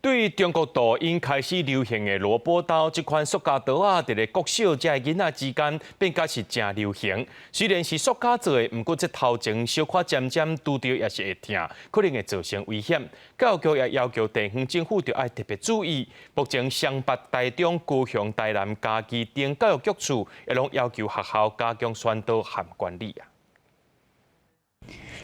對中國抖音開始流行的蘿蔔刀這款塑膠刀仔，佇咧國小遮囡仔之間變甲是誠流行。雖然是塑膠做的，毋過這頭前小可尖尖拄著也是會疼，可能會造成危險。教育局也要求地方政府著愛特別注意。目前雙北、台中、高雄、台南、嘉義等教育局處也攏要求學校加強宣導和管理啊。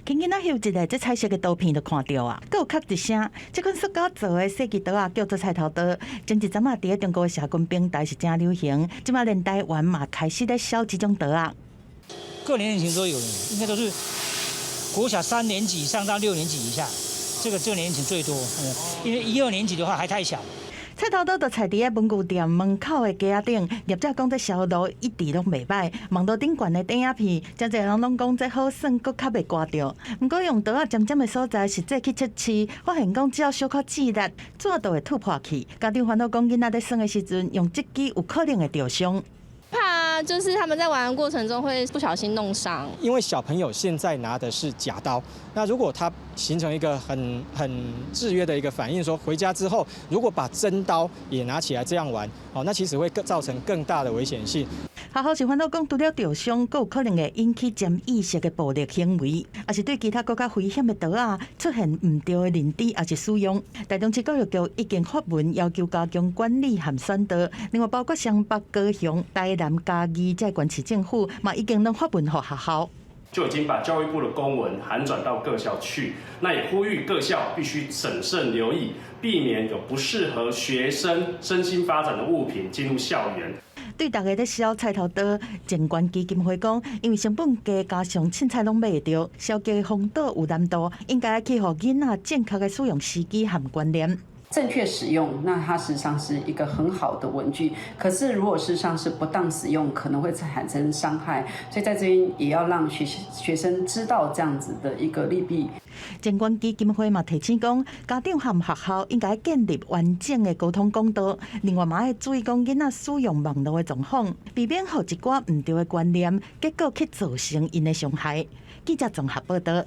囡仔翕一个這彩色的圖片就看著啊，閣有咔一聲，這款塑膠做的細枝刀仔叫做菜頭刀，前一陣仔佇咧中國的社群平台是誠流行，這馬連台灣嘛開始咧銷這種刀仔。各年齡層都有，應該都是國小三年級以上到六年級以下，這個年齡層最多。因為一二年級的話還太小。菜頭刀就菜佇咧文具店門口的架仔頂，業者講這銷路一直攏袂䆀。網路頂懸的短影片，誠濟人攏講這好耍，閣較袂颳著。毋過用刀仔尖尖的所在，實際去測試，發現講只要小可擠力，紙就會脫破去。家長煩惱講囡仔咧耍的時陣，用這支有可能會著傷。怕就是他們在玩的過程中會不小心弄傷。因為小朋友現在拿的是假刀，那如果他形成一個很制約的一個反應，說回家之後如果把真刀也拿起來這樣玩，哦，那其實會更造成更大的危險性。學校是煩惱講，除了著傷，閣有可能會引起潛意識的暴力行為，抑是對其他閣較危險的刀仔出現毋對的認知，抑是使用。台中市教育局已經發文要求加強管理和宣導，另外包括雙北、高雄、台南、嘉義這縣市政府嘛，已經攏發文予學校。就已經把教育部的公文函轉到各校去，那也呼籲各校必須審慎留意，避免有不適合學生身心發展的物品進入校園。對大家咧銷菜頭刀，靜觀基金會講，因為成本低，加上凊彩攏買會著，銷價防盜有難度，應該去予囡仔正確的使用時機和觀念。正確使用，那它實際上是一個很好的文具。可是如果事實上是不當使用，可能會產生傷害。所以在這邊也要讓學生知道這樣子的一個利弊。靜觀基金會嘛提醒講，家長和學校應該建立完整的溝通管道。另外嘛愛注意講囡仔使用網路的狀況，避免予一寡毋對的觀念，結果去造成𪜶的傷害。記者綜合報道。